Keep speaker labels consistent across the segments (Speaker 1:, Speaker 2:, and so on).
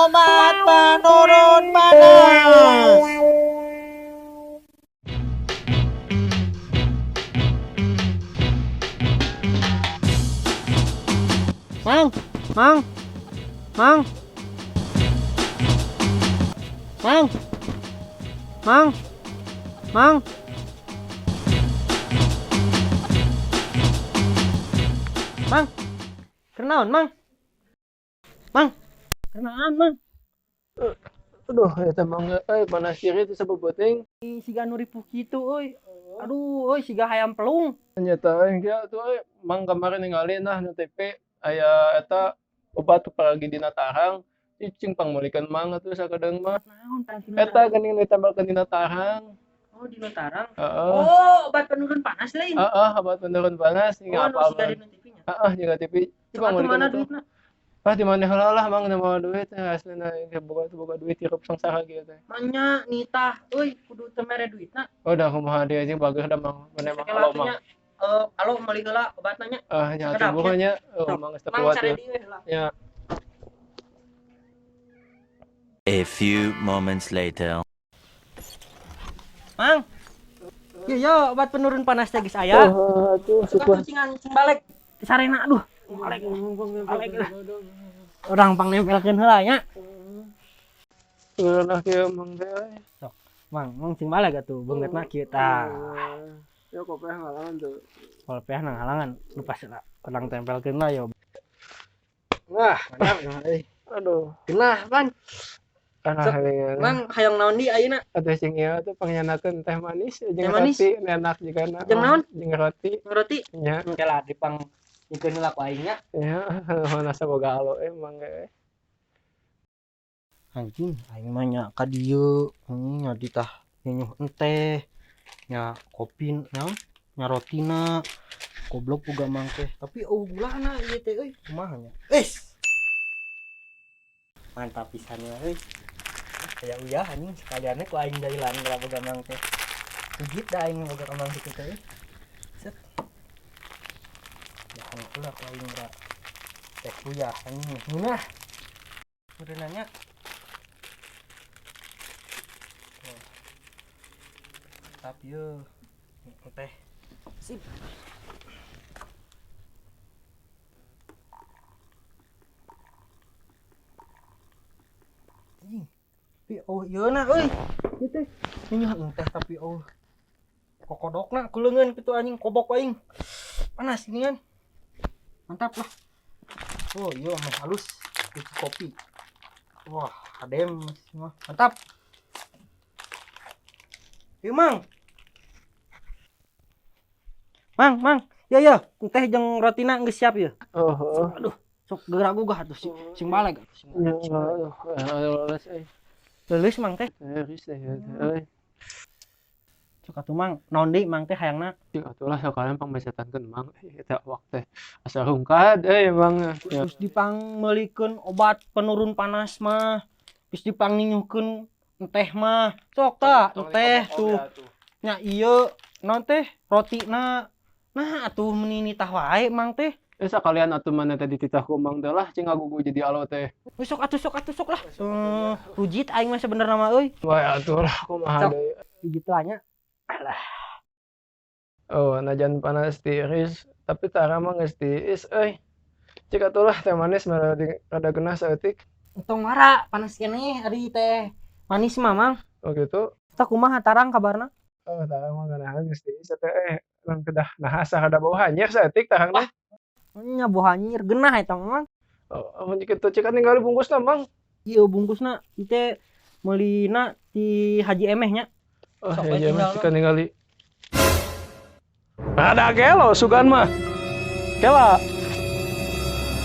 Speaker 1: Obat penurun panas. Mang, mang, mang, mang, mang, mang, mang, kenaon mang, mang, kenaon mang.
Speaker 2: Aduh, eta mah euy panas kieu teh sabeupeting.
Speaker 1: Siga nu ripuh kitu euy. Aduh euy, siga hayam pelung.
Speaker 2: Nyata euy kieu tuh euy, mang kamari ningali nah nu TV aya eta obat paragi dina tarang. Cicing pangmeulikeun mang atuh sakedeung mah.
Speaker 1: Naon tah dina
Speaker 2: Eta geuning ditempelkeun dina tarang.
Speaker 1: Oh, dina tarang.
Speaker 2: Heeh.
Speaker 1: Oh, obat penurun panas lain.
Speaker 2: Heeh, obat penurun panas hingga
Speaker 1: Oh,
Speaker 2: apa.
Speaker 1: nu siga dina TV nya.
Speaker 2: Heeh, jiga TV.
Speaker 1: Sok atuh mana duitna?
Speaker 2: Ah, di mana heula lah mang nu mawa duit aslina boga boga duit hirup sangsara kieu teh.
Speaker 1: Manya nitah euy kudu teu mere duitna.
Speaker 2: Oh, dah kumaha deui anjing bagus da mang. Mana mang
Speaker 1: Sakela
Speaker 2: alo
Speaker 1: atuh
Speaker 2: mang.
Speaker 1: nya, alo meuli heula obatna nya.
Speaker 2: Ah, nya atuh
Speaker 1: Sakedap
Speaker 2: buruh
Speaker 1: nya.
Speaker 2: nya. Oh,
Speaker 1: Sok,
Speaker 2: mang geus teu
Speaker 1: mang
Speaker 2: kuat
Speaker 1: sare
Speaker 2: ya.
Speaker 1: dieu heula.
Speaker 2: Nya.
Speaker 3: A few moments later.
Speaker 1: Mang. Yo yo obat penurun panas teh geus aya.
Speaker 2: Oh, atuh
Speaker 1: Sok
Speaker 2: syukur.
Speaker 1: atuh cingan cing balik. Sarena aduh. Balik. Balik lah. Urang pangnempelkeun heula nya.
Speaker 2: Geunah kieu mang teh euy.
Speaker 1: Sok, mang, mang cing balik atuh beungeutna kieu tah.
Speaker 2: Ya kopeah ngalangan tuh.
Speaker 1: Kopeah nang halangan nu pas urang tempelkeun lah yo. Wah, mantap euy.
Speaker 2: Aduh.
Speaker 1: Geunah pan.
Speaker 2: Alah,
Speaker 1: Sok,
Speaker 2: hayang.
Speaker 1: Mang hayang naon di ayeuna?
Speaker 2: Atuh cing ieu atuh pangyanakeun teh manis jeung
Speaker 1: Teh manis?
Speaker 2: roti enak jigana.
Speaker 1: Jeung naon?
Speaker 2: Jeung roti.
Speaker 1: Roti?
Speaker 2: Nya.
Speaker 1: Engke lah dipang ikeun heula ku aing nya.
Speaker 2: Ya, asa boga alo mang ge.
Speaker 1: Anjing, aing mah nya ka dieu, nya ditah nyenyuh enteh, nya kopi naon, nya rotina. Goblok boga mang teh, tapi eueuh gulana ieu teh euy, kumaha nya? Eis. Mantap pisan ya euy. Aya uyah anjing sekaliannya ku aing dailan geura boga mang teh. Sugit da aing boga ka mang kitu teh euy. Set. Ya heula ku aing geura. Teh uyah anjing ngeunah. Udah nanya. Mantap yeuh. Teh. Sip. Anjing. Tapi oh ieu na euy. Ieu teh nyenyuh teh tapi oh kokodokna ku leungeun kitu anjing kobok aing. Panas ini kan. Mantap lah. Oh iya mah halus bikin kopi. Wah, adem semua. Mantap. Yuk, Mang. Mang, Mang. Ya ya, teh jeung rotina geus siap ya.
Speaker 2: Oh, heeh.
Speaker 1: Aduh, sok geura gugah atuh sing, sing balik atuh sing.
Speaker 2: Nya, aduh, leuleus euy.
Speaker 1: Leuleus Mang teh.
Speaker 2: Leuleus teh euy.
Speaker 1: Sok atuh Mang, naon deui Mang teh hayangna?
Speaker 2: Cing atuh lah sakalian pangmesetankeun mang eta awak teh asa rungkad euy mang. Ya.
Speaker 1: Geus dipangmeulikeun obat penurun panas mah. Geus dipangninyuhkeun teh mah. Sok tah, teh tuh. Nya ieu naon teh rotina. Nah atuh meuni nitah wae Mang teh.
Speaker 2: Sakalian atuh mana teh dititah ku Mang teh lah cing ngagugu jadi alo teh.
Speaker 1: Sok atuh sok atuh sok lah. Rujit aing mah sebenarna mah euy.
Speaker 2: Wah atuh lah kumaha deui.
Speaker 1: Gitu lah nya. Alah.
Speaker 2: Oh, najan panas tiris tapi tara mah geus tiis euy. Cik atuh lah teh manis mah rada geunah saeutik.
Speaker 1: Entong wara panas keneh ari teh manis mah Mang.
Speaker 2: Oh gitu.
Speaker 1: Tah kumaha tarang kabarna?
Speaker 2: Oh, tarang mah geunahan geus tiis teh lan kedah nah asa rada bau hanyir saeutik tarang teh.
Speaker 1: Nya bau hanyir geunah eta mah Mang.
Speaker 2: Oh, mun kitu cik ningali bungkusna Mang.
Speaker 1: Ieu bungkusna ieu teh meulina ti Haji Emeh nya.
Speaker 2: Oh, Haji Emeh cik ningali. Rada gelo sugan mah. Kela.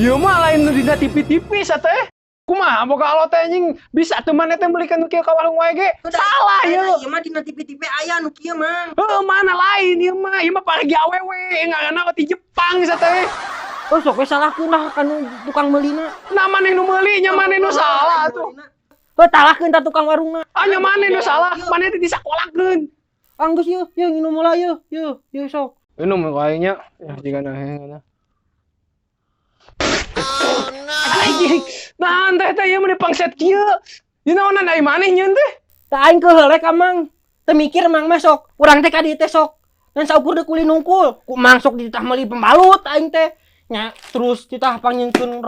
Speaker 2: Ieu mah lain nu dina TV-TV sateh. Kumaha boga alo teh anjing bisa teu maneh teh meulikeun nu kieu ka warung wae ge. Salah ieu.
Speaker 1: Ieu mah dina TV-TV aya nu kieu Mang.
Speaker 2: Heuh, mana lain ieu mah. Ieu mah paragi awewe ngaranna roti Jepang sateh.
Speaker 1: Oh, sok we salahkeun lah ka nu tukang meulina.
Speaker 2: Nah maneh nu meuli nya maneh nu salah atuh.
Speaker 1: Heuh, talahkeun ta tukang warungna.
Speaker 2: Ah nya maneh nu salah, maneh teh disakolakeun.
Speaker 1: Ah geus ieu, ieu nginum heula ieu, ieu, ieu sok.
Speaker 2: Minum ku aing nya. Ya jigana heuh. Anjing. Naon teh teh ieu mah dipangset kieu. Ieu naonan ai maneh nyieun teh?
Speaker 1: Tah aing keheulek ka Mang. Teu mikir Mang mah sok. Urang teh ka dieu teh sok. Ngan saukur deuk ulin hungkul. Ku Mang sok dititah meuli pembalut aing teh. Nya terus titah pangnyieunkeun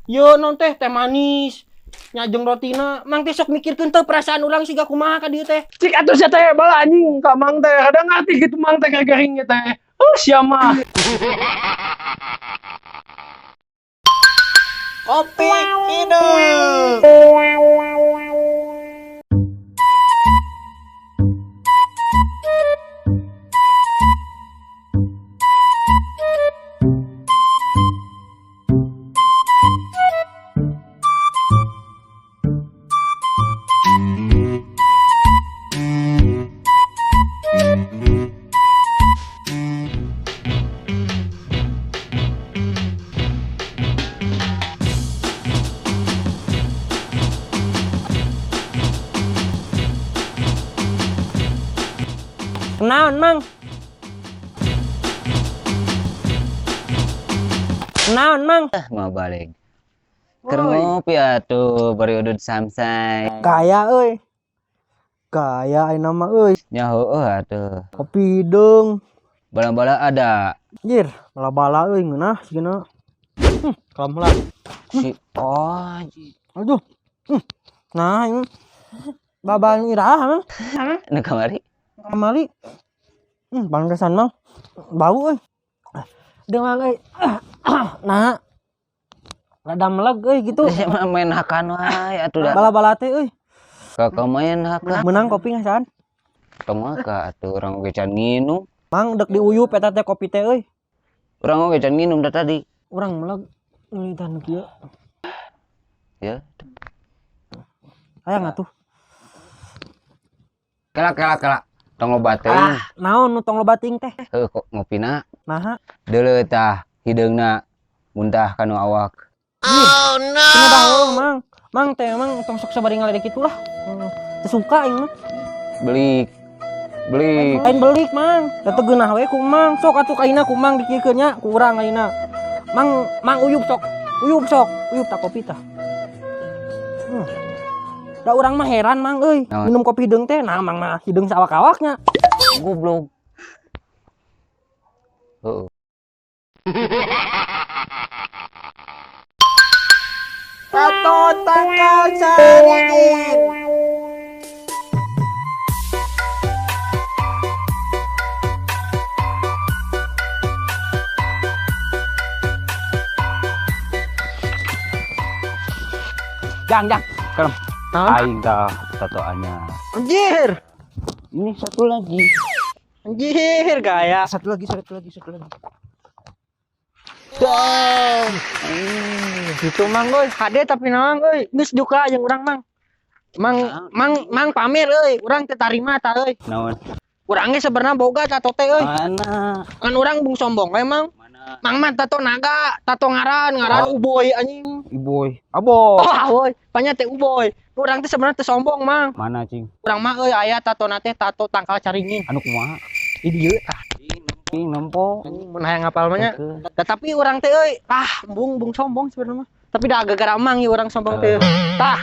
Speaker 1: ieu naon teh teh manis. Nya jeung rotina. Mang teh sok mikirkeun teu perasaan urang siga kumaha ka dieu teh.
Speaker 2: Cik atuh sia teh bala anjing ka Mang teh. Kadang ngarti gitu Mang teh gagaring teh. Oh sia mah.
Speaker 4: Kopi hidup.
Speaker 1: Kenaon, Mang? Kenaon, Mang?
Speaker 5: Mau balik. Keur ngopi atuh bari udud samsai.
Speaker 1: Gaya euy. Gaya ayeuna mah euy.
Speaker 5: Nya heueuh atuh.
Speaker 1: Kopi hideung.
Speaker 5: Bala-bala ada.
Speaker 1: Anjir, bala-bala euy ngeunah sigana. Kalem heula.
Speaker 5: Si Oji.
Speaker 1: Aduh. Nah, ini babal iraha, Mang.
Speaker 5: Nu kamari?
Speaker 1: Kamari. Pantesan, Mang. Bau euy. Dengan euy. Nah. Rada meleg euy gitu.
Speaker 5: Teh mah main hakan wae atuh da.
Speaker 1: Bala-bala teh euy.
Speaker 5: Kakak main hakan.
Speaker 1: Menang kopi ngasaan.
Speaker 5: Tong maka atuh urang oge can nginum.
Speaker 1: Mang dek diuyup eta teh kopi teh euy.
Speaker 5: Urang oge can nginum da tadi.
Speaker 1: Urang meleg ngeuneutan kieu.
Speaker 5: Ya.
Speaker 1: Hayang atuh.
Speaker 5: Kela kela kela. Tong loba teuing.
Speaker 1: Ah, naon nu tong loba teuing teh?
Speaker 5: Heuh kok ngopina.
Speaker 1: Naha?
Speaker 5: Deuleu tah hideungna muntah kanu awak.
Speaker 1: Oh no. Cenah heuh, Mang. Mang teh emang tong sok sabari ngaledek kitu lah. Teu suka aing mah.
Speaker 5: Belik. Belik.
Speaker 1: Lain belik, Mang. Da teu geunah we ku Mang. Sok atuh kaina ku Mang dikieukeun nya ku urang ayeuna. Mang, Mang uyup sok. Uyup sok. Uyup tah kopi tah. Da urang mah heran, Mang euy.
Speaker 5: Naon?
Speaker 1: Minum kopi hideung teh, nah Mang mah hideung sawak-awaknya.
Speaker 5: Goblok. Heeh.
Speaker 4: Tato tangkal caringin.
Speaker 5: Jang, jang. Kalem.
Speaker 1: Naon?
Speaker 5: Aing tah tatoannya.
Speaker 1: Anjir.
Speaker 5: Ini satu lagi.
Speaker 1: Anjir gaya.
Speaker 5: Satu lagi, satu lagi, satu lagi.
Speaker 1: Dong. Gitu Mang euy, hade tapi naon euy, geus duka jeung urang Mang. Mang Mang Mang pamer euy, urang teu tarima ta euy.
Speaker 5: Naon?
Speaker 1: Urang ge sebenarnya boga tato teh euy.
Speaker 5: Mana?
Speaker 1: Kan urang bung sombong we Mang.
Speaker 5: Mana?
Speaker 1: Mang mah tato naga, tato ngaran, ngaran Uboy anjing.
Speaker 5: Iboy. Abo.
Speaker 1: Oh, aboy, panya teh Uboy. Urang teh sebenarnya teu sombong Mang.
Speaker 5: Mana cing?
Speaker 1: Urang mah euy aya tatona teh tato tangkal caringin.
Speaker 5: Anu kumaha?
Speaker 1: Di dieu tah.
Speaker 5: Cing nempo.
Speaker 1: Anjing mun hayang ngapal mah nya. Tetapi urang teh euy, ah bung bung sombong sebenarnya mah. Tapi dah gara-gara Mang ieu urang sombong teh. Tah.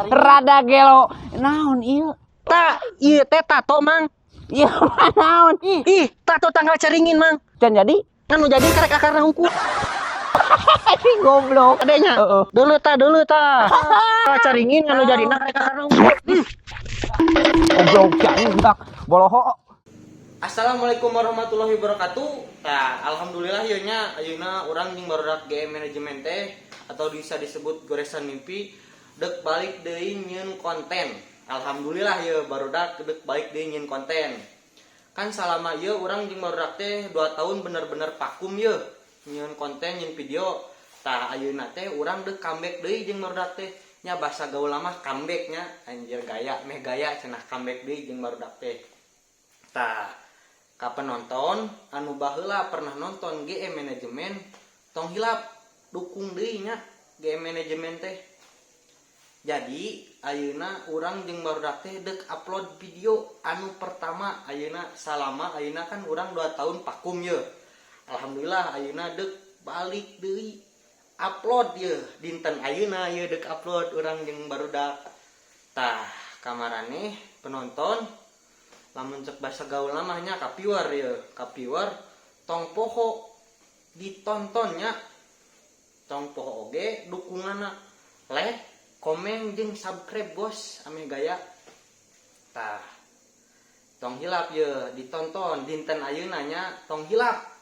Speaker 5: Rada gelo. Naon ieu?
Speaker 1: Tah, ieu teh tato Mang.
Speaker 5: Ieu mah naon?
Speaker 1: Ih, tato tangkal caringin Mang.
Speaker 5: Can jadi?
Speaker 1: Kan nu jadi karek akarna hungkul.
Speaker 5: Anjing goblok.
Speaker 1: Adanya.
Speaker 5: Heeh.
Speaker 1: Dulu tah, dulu tah. Tah caringin kan nu jadina karek akarna hungkul.
Speaker 5: Goblok jangan budak. Boloho.
Speaker 1: Assalamualaikum warahmatullahi wabarakatuh. Tah, alhamdulillah ieu nya ayeuna urang jeung barudak GM Manajemen teh atau bisa disebut goresan mimpi dek balik deui nyieun konten. Alhamdulillah ieu barudak dek balik deui nyieun konten. Kan salama ieu urang jeung barudak teh 2 tahun bener-bener vakum ieu nyieun konten, nyieun video. Tah ayeuna teh urang dek comeback deui jeung barudak teh. Nya bahasa gaul mah comeback nya, anjir gaya meh gaya cenah comeback deui jeung barudak teh. Tah ka penonton anu baheula pernah nonton GM Manajemen tong hilap dukung deui nya GM Manajemen teh. Jadi ayeuna urang jeung barudak teh deuk upload video anu pertama ayeuna salama ayeuna kan urang 2 tahun vakum ye. Alhamdulillah ayeuna deuk balik deui Upload ye dinten ayeuna ye dek upload urang jeung barudak. Tah, kamarane penonton, lamun cek bahasa gaul mah nya ka viewer ye, ka viewer tong poho ditontonnya, tong poho oge dukunganna, like, komen jeung subscribe, bos, ameh gaya. Tah, tong hilap ye ditonton dinten ayeuna nya, tong hilap.